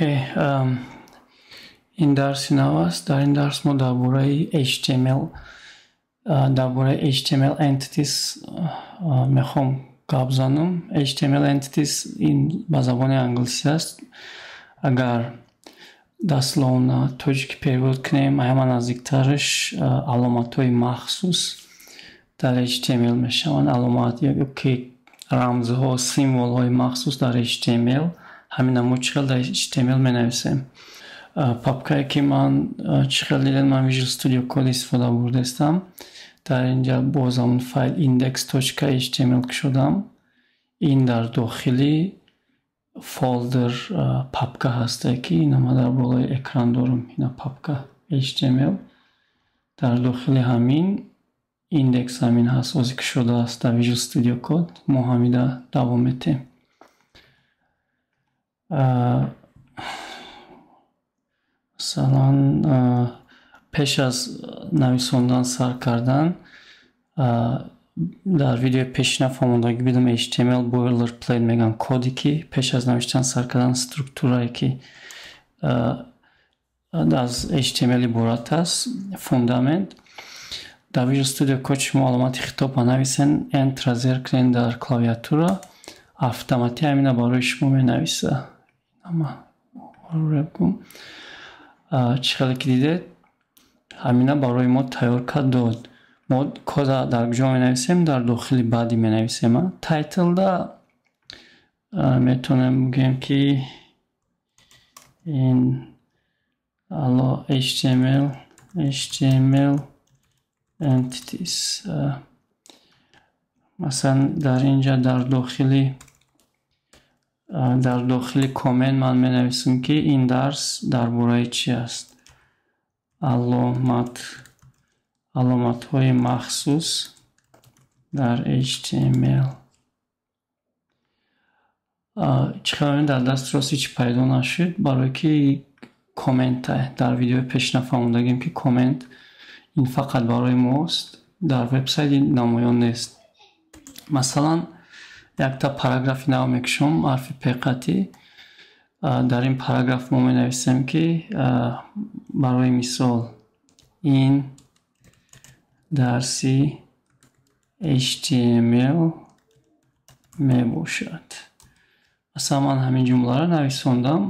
Окей, ин дарси нав аст. Дар ин дарс мо дар бораи HTML, дар бораи HTML entities мехоҳам гап занам. HTML entities ин ба забони англисӣ аст. Агар дословно тоҷикӣ перевод кунем, ҳама наздиктараш аломатҳои махсус дар HTML мешаванд. Аломат ё ки рамзҳо, символҳои махсус дар HTML. Ҳамина мо чӣ хел дар HTML менависем. Папкае, ки ман, чӣ хел дидем, ман Visual Studio Code истифода бурдаистам. Дар инҷа боз ҳамон файл index.html кушодам. Ин дар дохили folder, папка ҳасте, ки ина ман дар болои экран дорам. Ина папка HTML. Дар дохили ҳамин index ҳамин ҳаст, озе кушодааст дар Visual Studio Code. Мо ҳамида давом метиҳем. Масалан, пеш аз нависондан сар кардан, дар видеои пешина фаҳмондагӣ будам, HTML boilerplate мегӯянд, коде, ки пеш аз навиштан сар кардан, структурае, ки аз HTML иборат аст, фундамент. Дар Visual Studio Code шумо аломати хитоба нависен, Enter зер кунед дар клавиатура, автоматӣ ҳамина барои шумо менависа. Чӣ хеле ки дидед, ҳамина барои мо тайёр кард, дод. Мо кода дар куҷо менависем? Дар дохили body менависем. Title да метавонем бигӯем, ки ин ало HTML entities. Масалан, дар инҷа дар дохили коммент ман менависам, ки ин дарс дар бораи чӣ аст: аломатҳои махсус дар HTML. Чӣ хел дар дасти рост ҳеҷ пайдо нашуд? Барое ки коммента. Дар видеои пешина фаҳмондагим, ки коммент ин фақат барои мост, дар вебсайт намоён нест. Масалан, якта параграфи нав мекушом, ҳарфи П қатӣ. Дар ин параграф мо менависем, ки барои мисол, ин дарси HTML мебошад. Масалан, ман ҳамин ҷумларо нависондам.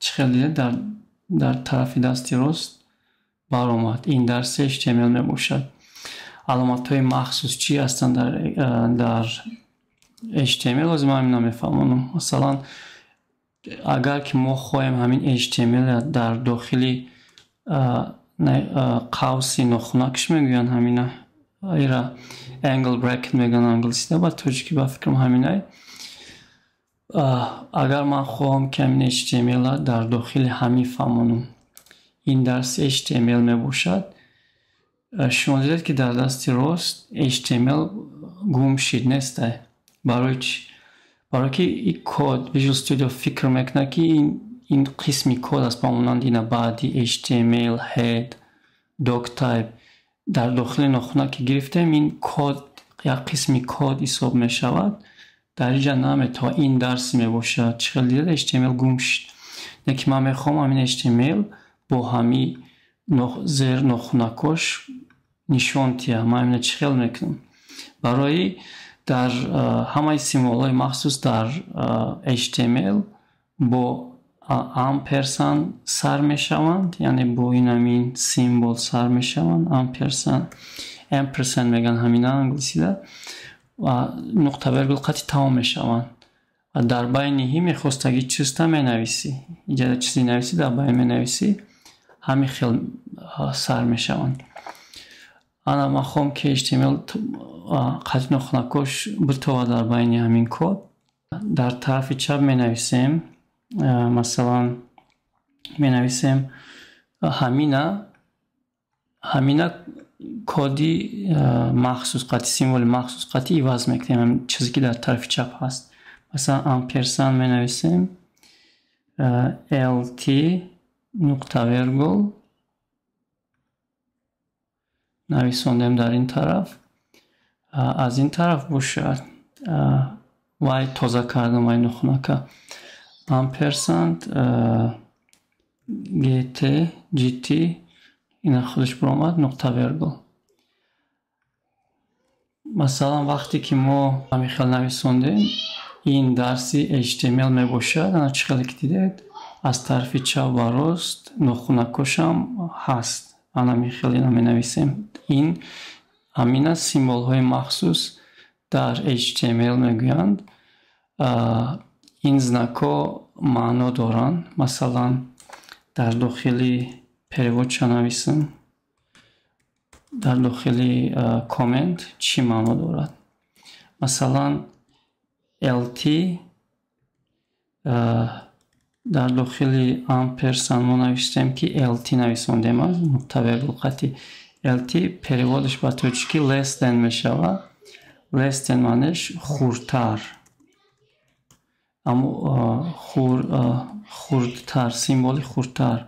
Чӣ хел дидед, дар тарафи дасти рост баромад: ин дарси HTML мебошад. Аломатҳои махсус чӣ ҳастанд дар HTML, ҳозир ман ҳамина мефаҳмонам. Масалан, агар ки мо хоҳем ҳамин HTML дар дохили қавси нохунакш мегӯянд, ҳамина ира angle bracket мегӯянд англисида, ба тоҷикӣ ба фикрам ҳаминай. Агар ман хоҳам, ки ҳамин HTML дар дохили ҳамин фаҳмонам, ин дарси HTML мебошад, шумо дидед, ки дар дасти рост HTML гум шид, нестай. Барои чӣ? Барое ки ин код, Visual Studio фикр мекунад, ки ин қисми код аст, ба монанди ина body, HTML, head, doctype. Дар дохили нохунак ки гирифтем, ин код як қисми код ҳисоб мешавад. Дар инҷа наметавон ин дарси мебошад. Чӣ хел дидед, HTML гум шуд. Лекин ман мехоҳам ҳамин HTML бо ҳами зер нохунакош нишон диҳам. Ман ҳамина чӣ хел мекунам? Барои дар ҳамаи символҳои махсус дар HTML бо амперсанд сар мешаванд, яъне бо ин ҳамин символ сар мешаванд, амперсанд, ampersand мегӯянд ҳамина англисида, ва нуқта вергул қатъи тамом мешаванд. Ва дар байни ҳи мехостагӣ чизта менависӣ, иҷа чизе нависӣ, дар байн менависӣ, ҳамин хел сар мешаванд. Ана ман хоҳам, ки HTML қатъи нохунакош битова дар байни ҳамин код. Дар тарафи чап менависем, масалан, менависем ҳамина коди махсус қатъи, символи махсус қатъи иваз мекунем, чизе ки дар тарафи чап ҳаст. Масалан, амперсанд менависем, lt нуқта вергул нависондем дар ин тараф. Аз ин тараф бошад, вай тоза кардам вай нохунака, амперсанд. GT, GT, ина худаш баромад, нуқта вергул. Масалан, вақте ки мо ҳамин хел нависондем, ин дарси HTML мебошад. Ана чӣ хеле ки дидед, аз тарафи чап ва рост нохунакошам ҳаст. Ана ҳамин хел ина менависем. Ин ҳамин аст символҳои махсус дар HTML мегӯянд. Ин знакҳо маъно доранд. Масалан, дар дохили перевод ча нависем, дар дохили коммент чӣ маъно дорад? Масалан, LT дар дохили амперсанд мо навиштем, ки LT нависондем, нуқта вергул қатӣ. LT переводаш ба тоҷикӣ less than мешавад. Less than маънеш хурдтар. Аммо хурдтар, символи хурдтар.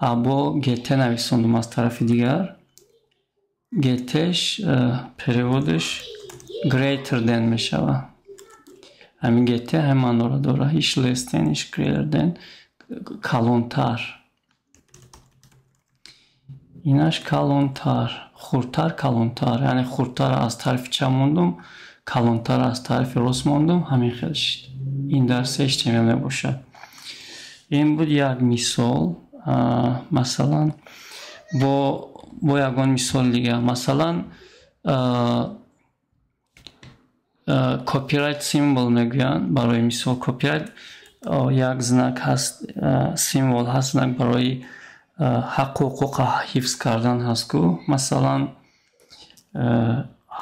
Бо GT нависондум аз тарафи дигар. GT-ш переводаш greater than мешавад. Ҳамин GT ҳамин маъноро дорад. Иш less than, иш greater than, калонтар. Инаш калонтар, хурдтар, калонтар. Яъне хурдтар аз тарафи чап мондум, калонтар аз тарафи рост мондум, ҳамин хел шуд. Ин дарси HTML мебошад. Ин буд як мисол. Масалан, бо ягон мисоли дигар. Масалан, copyright symbol мегӯянд. Барои мисол, copyright як знак ҳаст, символ ҳаст, знак барои ҳаққу ҳуқуқа ҳифз кардан ҳаст ку. Масалан,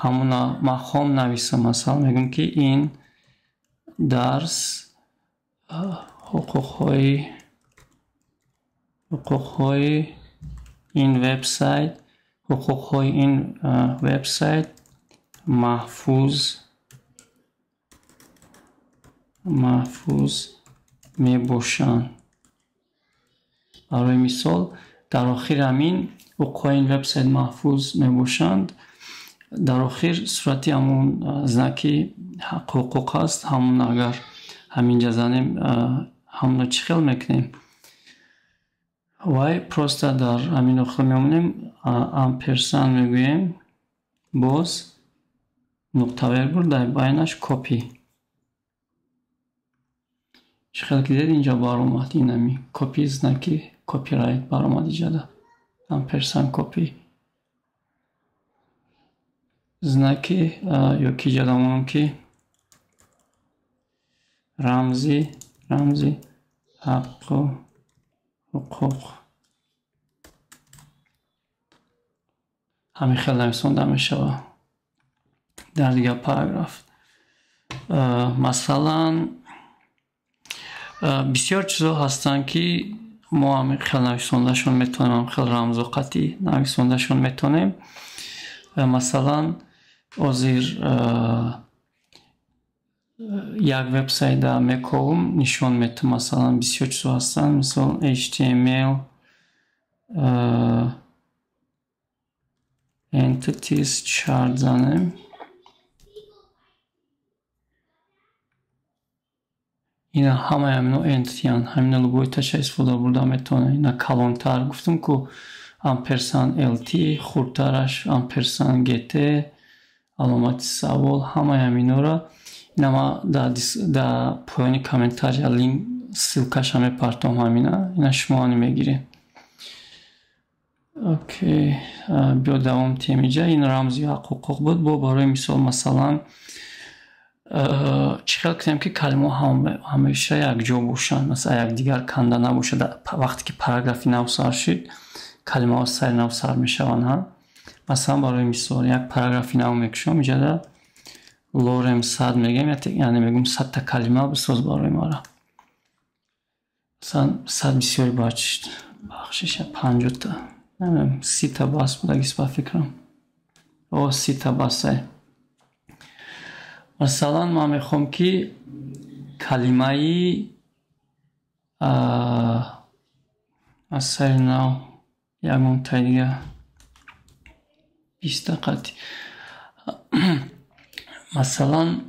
ҳамуна ман хом нависам, масалан, мегӯям, ки ин дарс ҳуқуқҳои ин вебсайт, ҳуқуқҳои ин вебсайт маҳфуз мебошанд. Барои мисол, дар охири ҳамин ҳуқуқҳои ин вебсайт маҳфуз мебошанд. Дар охир сурати ҳамун знаки ҳаққу ҳуқуқ ҳаст. Ҳамун агар ҳаминҷа занем, ҳамуно чӣ хел мекунем? Вай просто дар ҳамин охир мемонем, амперсанд мегӯем, боз нуқта вергул, дар байнаш копи. Чӣ хел ки дидед, инҷа баромад инами копи, знаки copyright баромад иҷода. Амперсанд копи. Знаки ё ки иҷода монам, ки рамзи ҳаққу ҳуқуқ. Ҳамин хел нависонда мешавад дар дигар параграф. Масалан, бисёр чизҳо ҳастанд, ки мо ҳамин хел нависондашон метавонем, ҳамин хел рамзу қатъӣ нависондашон метавонем. Масалан, ҳозир як вебсайта мековам, нишон метам. Масалан, бисёр чизҳо ҳастанд, мисол HTML entities chart занем. Ина ҳамаи ҳамино entity-анд. Ҳамина любой таша истифода бурда метавонем. Ина калонтар гуфтум ку, амперсанд LT, хурдтараш амперсанд GT, аломати савол, ҳамаи ҳаминора ина ма дар поёни комментария линк, ссылкаша мепартом ҳамина. Ина шумо ани мегиред. Окей, биё давом тиҳем иҷа. Ин рамзи ҳаққу ҳуқуқ буд. Бо барои мисол, масалан, чӣ хел кунем, ки калимаҳо ҳамеша якҷо бошанд, масалан, якдигар канда набошад? Вақте ки параграфи нав сар шуд, калимаҳо сари нав сар мешаванд. Ҳа, масалан, барои мисол, як параграфи нав мекушам иҷода, lorem 100 мегӯем, яъне мегӯм, 100-та калима бисоз барои мара. Масалан, 100 бисёри бачишт, бахшиш, 50-та, намедонам, 30-та бас будагист ба фикрам. О, 30-та басай. Масалан, ман мехоҳам, ки калимаи аз сари нав ягонтаи дига 20-та қатъи. Масалан,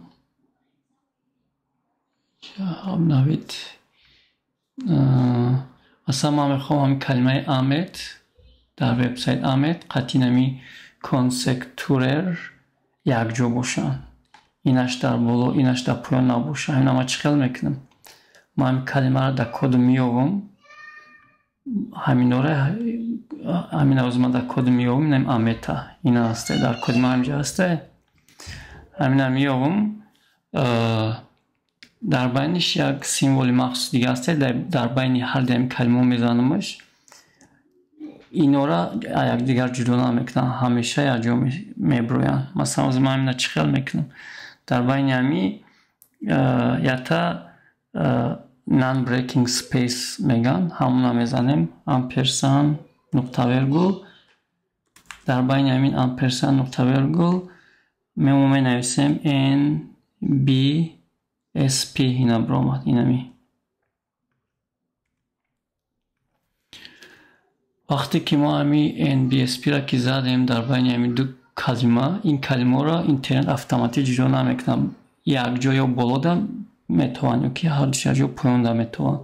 навид. Масалан, ман мехоҳам ҳамин калимаи Амет дар вебсайт Амет қатъи нами консектурер якҷо бошанд. Инаш дар боло, инаш дар поён набошад. Ҳамина ман чӣ хел мекунам? Ман ҳамин калимаро дар код меёвам. Ҳаминора ҳамин авз ман дар код меёвам, инам Амета. Ина ҳаста, дар коди ман ҳаминҷа ҳаста. Ҳамина меёвам. Дар байниш як символи махсус дига ҳаста, дар байни ҳар дуями калимаҳо мезанамаш. Инора якдигар ҷудо намекунанд, ҳамеша якҷо меброянд. Масалан, ҳозир ман ҳамина чӣ хел мекунам? Дар байни ҳами якта non-breaking space меган, ҳамуна мезанем, амперсанд нуқта вергул. Дар байни ҳамин амперсанд нуқта вергул мемо менависем N B S P, ина биромад, инами. Вақте ки мо ҳами N B S P-ра ки задем дар байни ҳами ду калима, ин калимаҳоро интернет автоматик ҷудо намекунад. Якҷо ё болода метавонанд, ё ки ҳардуш якҷо поёнда метавонанд.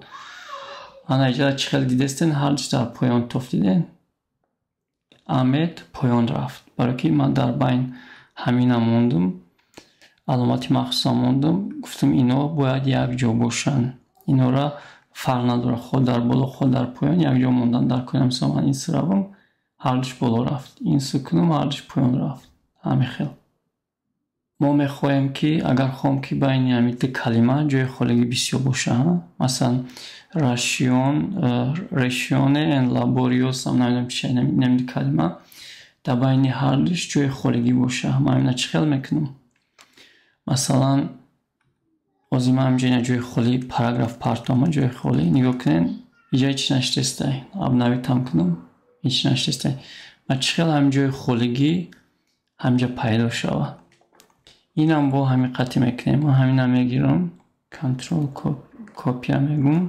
Ана иҷа чӣ хел дидестен, ҳардуш дар поён тоф диден. Амет поён рафт. Барои ки ман дар байн ҳамина мондум, аломати махсуса мондум, гуфтам ино бояд якҷо бошанд. Инора фарқ надорад, хо дар боло, хо дар поён якҷо мондан дар кунам. Мисол, ман ин су равам, ҳардуш боло рафт. Ин су кунам, ҳардуш поён рафт. Ҳамин хел. Мо мехоҳем ки агар хоҳем ки байни ҳамин ду калима ҷои холигӣ бисёр боша, масалан рашион, решионе эн лабориосам, намедонам чи ҳамин ду калима дар байни ҳардуш ҷои холигӣ боша. Ман ҳамина чӣ хел мекунам? Масалан, ҳозир ман ҳаминҷо ина ҷои холӣ параграф партома, ҷои холӣ нигоҳ кунед, иҷа ҳеч наштестай. Обновитам кунам, ҳеч наштестай. Ман чӣ хел ҳамин ҷои холигӣ ҳаминҷа пайдо шавад? Инам бо ҳамин қатъи мекунем. Ман ҳамина мегирам, контрол копия мегум.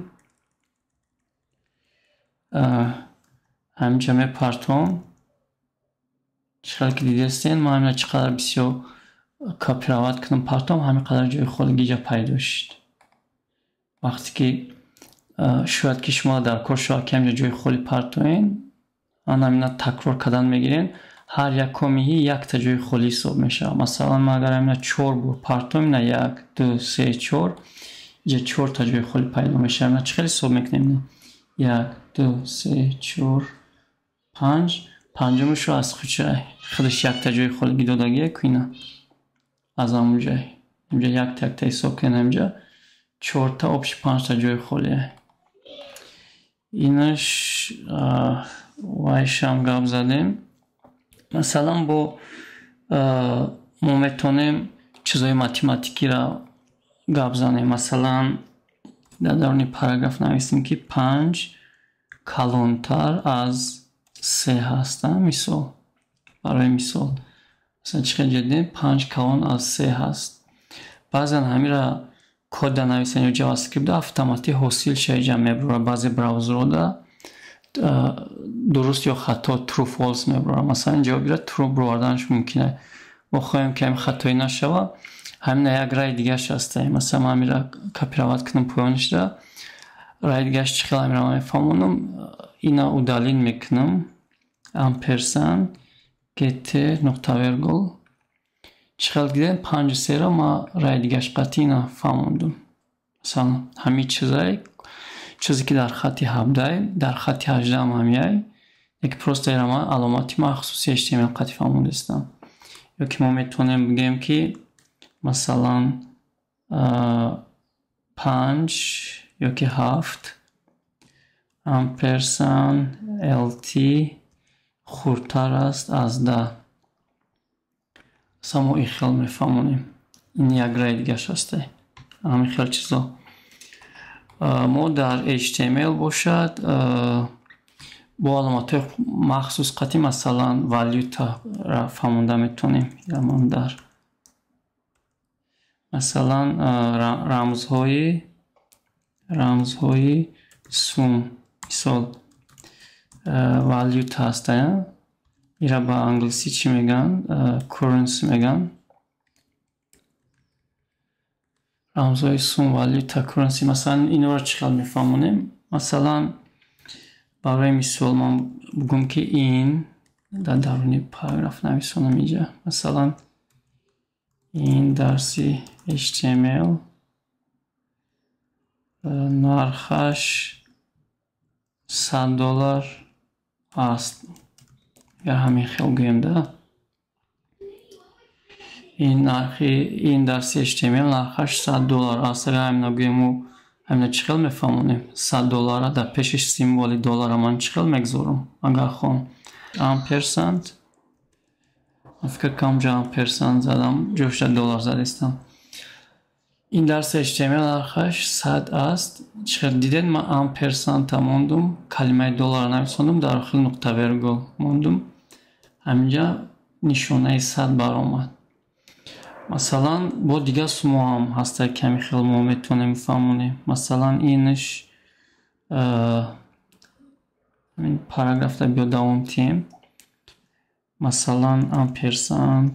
Ҳаминҷа мепартом. Чӣ хел ки дидестен, ман ҳамина чӣ қадар бисёр копировать кунам партом, ҳамин қадар ҷои холигӣ ҷа пайдо шуд. Вақте ки шояд ки шумо дар кор шавад ки ҳаминҷа ҷои холӣ партоен, ан ҳамина такрор кардан мегирен, ҳар як комиҳи якта ҷои холӣ ҳисоб мешавад. Масалан, ман агар ҳамина 4 бор партом, ина 1, 2, 3, 4, инҷа 4 та ҷои холӣ пайдо мешавад. Ҳамина чӣ хел ҳисоб мекунем? 1, 2, 3, 4, 5. Панҷумашро аз худша худаш якта ҷои холигӣ додагие ку ина. Аз ҳамон ҷай. Инҷа якта якта ҳисоб кунем, ҳаминҷа 4 та, общий 5 та ҷои холие. Инаш вайшам гап задем. Масалан, бо мо метавонем чизҳои математикиро гап занем. Масалан, дар даруни параграф нависем ки 5 калонтар аз 3 ҳаст, мисол. Барои мисол. Масалан, чӣ хел ҷа дидем? 5 калон аз 3 ҳаст. Баъзан ҳамира код нависен ё JavaScript автоматик ҳосил шава мебарад. Баъзе браузерҳода дуруст ё хато true false мебарад. Масалан, ҷавобира true бароварданаш мумкин аст. Мо хоҳем ки ҳамин хатоӣ нашава, ҳамина як раи дигараш ҳаста. Масалан, ман ҳамира копировать кунам поёнашда. Раи дигараш чӣ хел ҳамира ман мефаҳмонам? Ина удалить мекунам. Амперсанд gt нуқта вергул. Чӣ хел дидем? 5 3-ро ман раи дигараш қатъи ина фаҳмондум. Масалан, ҳамин чизае, чизе ки дар хати 17, дар хати 18 ҳамияй, яке просто ира ман аломати махсуси HTML қатъи фаҳмондастам. Ё ки мо метавонем бигӯем ки масалан 5 ё ки 7 амперсанд lt хурдтар аст аз 10. Масалан, мо ин хел мефаҳмонем. Ин як раи дигараш ҳаста. Ҳамин хел чизо. Мо дар HTML бошад бо аломатҳои махсус қатъи, масалан, валютаро фаҳмонда метавонем. Ман дар масалан рамзҳои сум, мисол, валюта ҳаста. Ира ба англисӣ чӣ мегӯянд? Currency мегӯянд. Рамзҳои сум, валюта, currency. Масалан, инора чӣ хел мефаҳмонем? Масалан, Барои мисол ман бугӯм, ки ин дар даруни параграф нависонам инҷа. Масалан, ин дарси HTML нархаш $100 аст. Агар ҳамин хел гӯем да. Ин нархи ин дарси HTML нархаш $100 аст. Агар ҳамина гӯему, ҳамина чӣ хел мефаҳмонем? $100-а дар пеши символи доллара ман чӣ хел мегузорам, агар хоҳам? Амперсанд, фикр кунам, ҷо амперсанд задам, ҷошта доллар задистам. Ин дарси HTML нархаш 100 аст. Чӣ хел дидед, ман амперсандта мондум, калимаи долларро нависондум, дар охир нуқта вергул мондум. Ҳаминҷа нишонаи 100 баромад. Масалан, бо дигар суммо ҳам ҳаста, ки ҳамин хел мо метавонем фаҳмонем. Масалан, инаш ҳамин параграфта биё давом диҳем. Масалан, амперсанд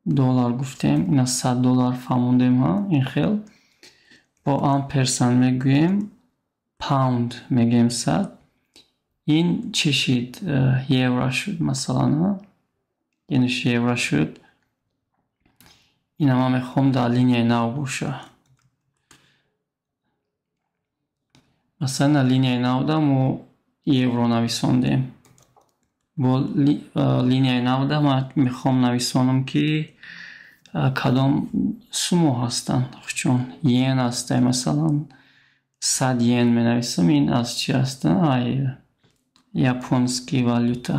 доллар гуфтем, ина $100 фаҳмондем, ҳа, ин хел. Бо амперсанд мегӯем, pound мегӯем 100. Ин чӣ шид? Евро шуд, масалан, ҳа? Инаш евро шуд. Ина ман мехоҳам дар линияи нав боша. Масалан, дар линияи навда мо евро нависондем. Бо линияи навда ман мехоҳам нависонам, ки кадом суммо ҳастанд. Чун йен ҳастай, масалан, 100 йен менависам. Ин аз чӣ аст? Ай японский валюта.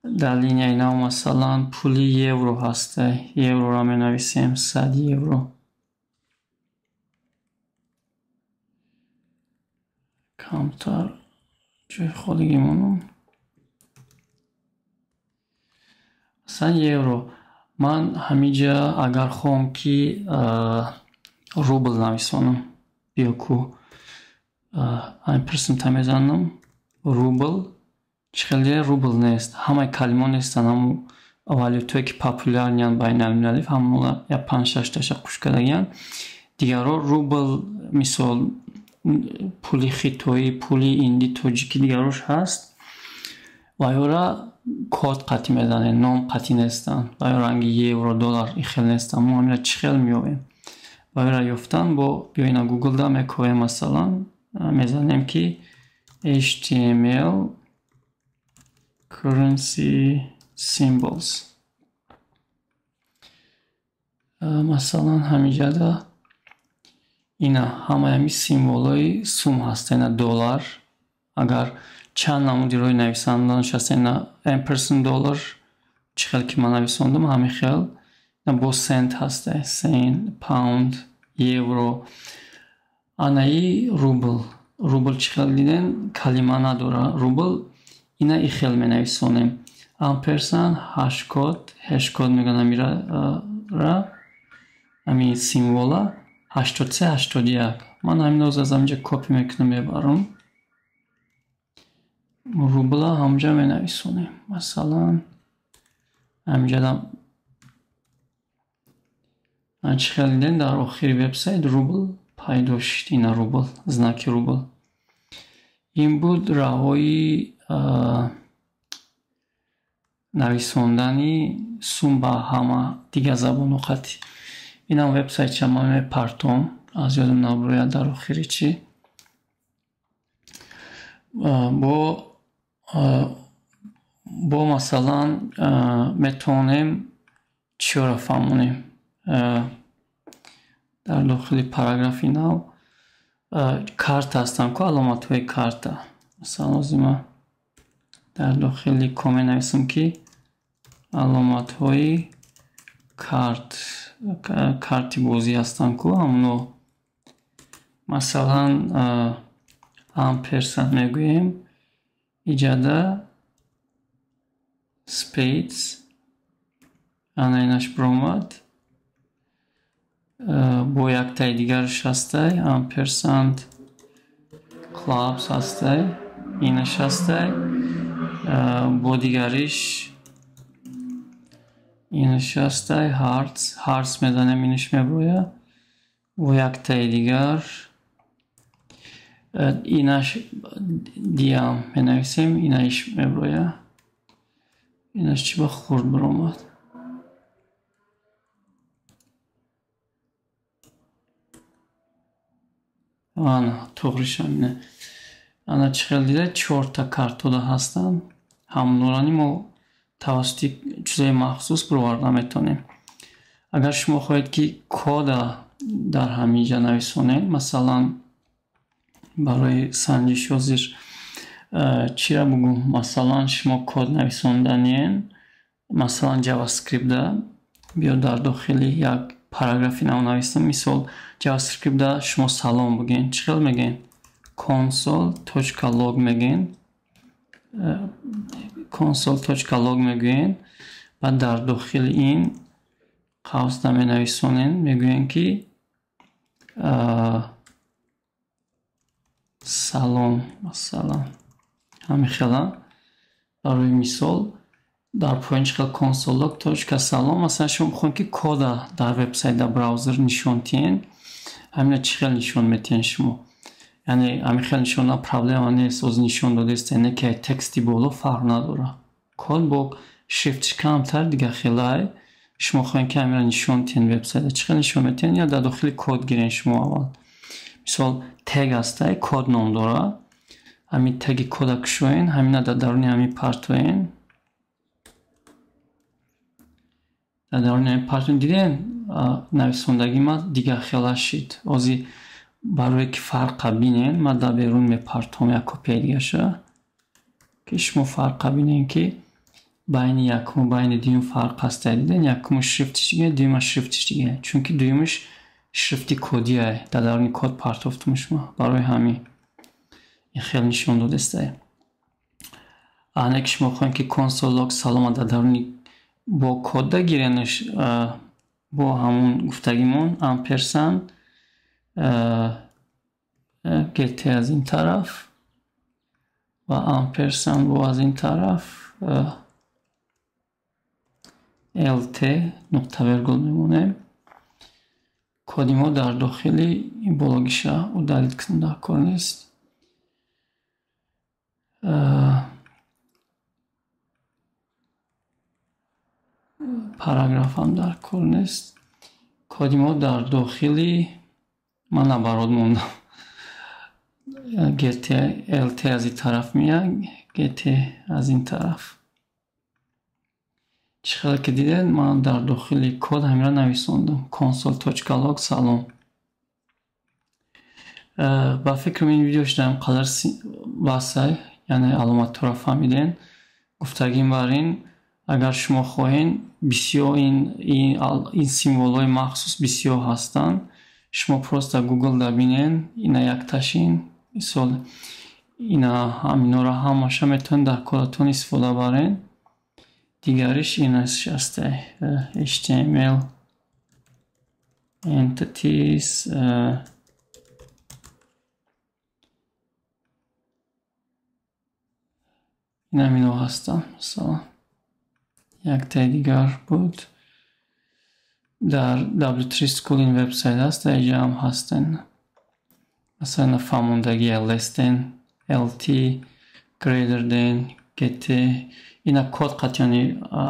Дар линияи нав, масалан, пули евро ҳастай. Еврора менависем, 100 евро. Камтар ҷои холигӣ монам. Масалан, евро. Ман ҳаминҷа агар хоҳам, ки рубл нависонам, биё ку амперсандта мезанам, рубл. Чӣ хел дидед, рубл нест. Ҳамаи калимаҳо нестанд, ҳамун валютое ки популярный анд байналмилалӣ, ҳамуна як панҷ шашташа қуш кардагианд. Дигарҳо рубл, мисол, пули хитоӣ, пули инди, тоҷикӣ, дигарош ҳаст. Ва ёра код қатъӣ мезанем, ном қатъӣ нестанд. Ва ё ранги евро, доллар ин хел нестанд. Мо ҳамина чӣ хел меёбем? Ва ёра ёфтан бо биё ина Google-да мекобем, масалан, мезанем, ки HTML currency symbols. Масалан, ҳаминҷада ина ҳамаи ҳамин символҳои сум ҳаст. Ина доллар, агар чанд намуди роҳи нависанданаш ҳаст, ина ampersand доллар, чӣ хел ки ман нависондум, ҳамин хел. Ина бо сент ҳаста, сент, pound, евро. Анаи рубл. Рубл чӣ хел дидем, калима надора. Рубл ина и хел менависонем. Амперсанд, hash code, hash code мегӯянд ҳамира, ҳамин символа 83 81. Ман ҳамин аз ҳаминҷа копи мекунам, мебарам. Рубла ҳамҷа менависонем. Масалан, ҳаминҷа чӣ хел дидем, дар охири вебсайт рубл пайдо шуд. Ина рубл, знаки рубл. Ин буд роҳҳои нависондани сум ба ҳама дигар забонҳо қатъӣ. Инам вебсайтча ман мепартом, аз ёдам набурояд дар охири чӣ. Бо масалан, метавонем чиёро фаҳмонем? Дар дохили параграфи нав карта ҳастанд ку, аломатҳои карта. Масалан, ҳозир ман дар дохили коммент нависам, ки аломатҳои карт, карти бозӣ ҳастанд ку, ҳамуно. Масалан, амперсанд мегӯем, иҷада spades, ана инаш биромад. Бо яктаи дигараш ҳастай, амперсанд clubs ҳастай, инаш ҳастай. Бо дигариш инаш ҳастай, hearts, hearts мезанем, инаш меброяд. Бо яктаи дигар. Инаш диам менависем, инаиш меброя. Инаш чӣ ба хурд биромад? Ана, туғриш ҳамина. Ана чӣ хел дида, чорта картода ҳастанд. Ҳамнурани мо тавассути чизои махсус бироварда метавонем. Агар шумо хоҳед, ки кода дар ҳамин ҷа нависонед, масалан, барои санҷиш ҳозир чира бугӯм, масалан, шумо код нависонданиен, масалан, JavaScript-да, биё дар дохили як параграфи нав нависам, мисол, JavaScript-да шумо салом бугӯед. Чӣ хел мегӯед? console.log мегӯед. console.log мегӯед, баъд дар дохили ин қавсда менависонед, мегӯем, ки салом, масалан. Ҳамин хела. Барои мисол, дар поён чӣ хел console.log точка салом, масалан, шумо мехоҳед, ки кода дар вебсайт, дар браузер нишон диҳед, ҳамина чӣ хел нишон метиҳед шумо? Яъне ҳамин хел нишон проблема нест, оз нишон додааст, яъне ки тексти боло фарқ надорад. Код бо шрифтш камтар дига хелай. Шумо хоҳед, ки ҳаминро нишон диҳед вебсайта. Чӣ хел нишон метиҳед? Ё дар дохили код гиред шумо аввал. Мисол, тег ҳастай, код ном дорад. Ҳамин теги кода кушоед, ҳамина дар даруни ҳамин партоед. Дар даруни ҳамин партоед, дидед, нависондагии ман дигар хела шид. Ози барое ки фарқа бинед, ман дар берун мепартом як копияи дигаша, ки шумо фарқа бинед, ки байни якуму байни дуюм фарқ ҳастай. Дидед, якуму шрифтиш дига, дуюма шрифтиш дига. Чунки дуюмаш шрифти кодиай, дар даруни код партофтум шумо. Барои ҳамин ин хел нишон додестай. Ане ки шумо хоҳед, ки console log салома дар даруни бо кодда гиренаш, бо ҳамун гуфтагимон амперсанд gt аз ин тараф ва амперсанд бо аз ин тараф lt нуқта вергул мемонем. Коди мо дар дохили ин бологиша удалить кунем, дар кор нест. Параграфам дар кор нест. Коди мо дар дохили ман наоборот мондам. gt lt аз ин тараф меяд, gt аз ин тараф. Чӣ хеле ки дидед, ман дар дохили код ҳаминро нависондам. console.log салом. Ба фикрам, ин видео шуда қадар басай, яъне аломатҳоро фаҳмидем. Гуфтагим бар ин, агар шумо хоҳед, бисёр ин символҳои махсус бисёр ҳастанд. Шумо просто Google-да бинед, ина якташин, мисол, ина ҳаминҳоро ҳамаша метавонед дар кодатон истифода баред. Дигариш инаш ҳастай. HTML entities, ин ҳаминҳо ҳастанд, масалан. Яктаи дигар буд. Дар W3 School ин вебсайт ҳаст, дар инҷа ҳам ҳастанд. Масалан, фаҳмондагии less than, lt, greater than, gt. Ина код қатъияни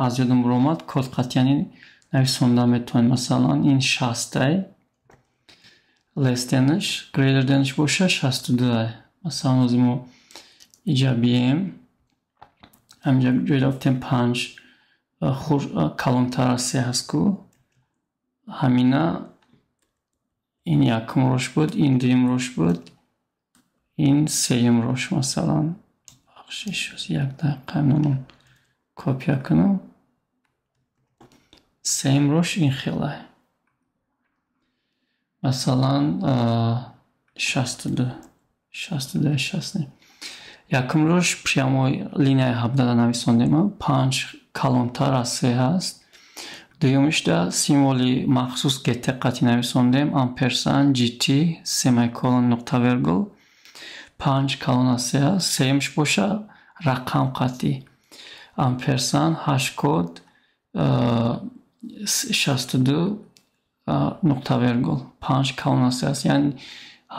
аз ёдам баромад, код қатъияни нависонда метавонед. Масалан, ин 60-ай less than-ш, greater than-ш боша 62-ай. Масалан, ҳозир мо иҷа бием. Ҳаминҷа ҷойда гуфтем 5 калонтар аз 3 ҳаст ку. Ҳамина ин якум рош буд, ин дуюм рош буд, ин сеюм рош, масалан. Бахшиш, як дақиқа инро копия кунам. Сеюм рош ин хелай. Масалан, 62, 62, 60. Якум рош прямой линияи 17 нависондем, 5 калонтар аз 3 ҳаст. Дуюмишда символи махсус gt қатъи нависондем, амперсанд gt semicolon нуқта вергул, 5 калон аз 3 ҳаст. Сеюмш боша рақам қатъи амперсанд hashcode 62 нуқта вергул, 5 калон аз 3 ҳаст. Яъне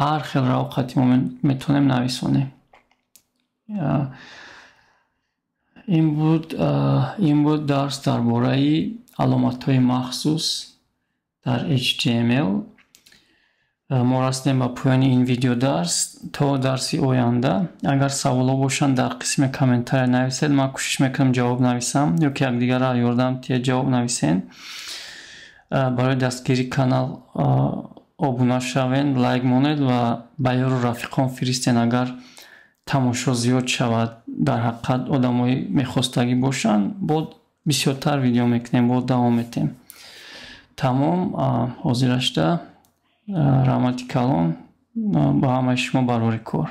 Ҳар хел равқати мо метавонем нависонем. Ин буд дарс дар бораи аломатҳои махсус дар HTML. Мо расидем ба поёни ин видеодарс. То дарси оянда, агар саволҳо бошанд, дар қисми комментария нависед, ман кӯшиш мекунам ҷавоб нависам ё ки якдигарро ёрдам тиҳед, ҷавоб нависен. Барои дастгирии канал обуна шавед, лайк монед ва ба ёру рафиқон фиристен. Агар тамошо зиёд шавад, дар ҳақиқат одамои мехостагӣ бошанд, бо бисёртар видео мекунем, бо давом метем. Тамом, ҳозирашда раҳмати калон ба ҳамаи шумо, барори кор.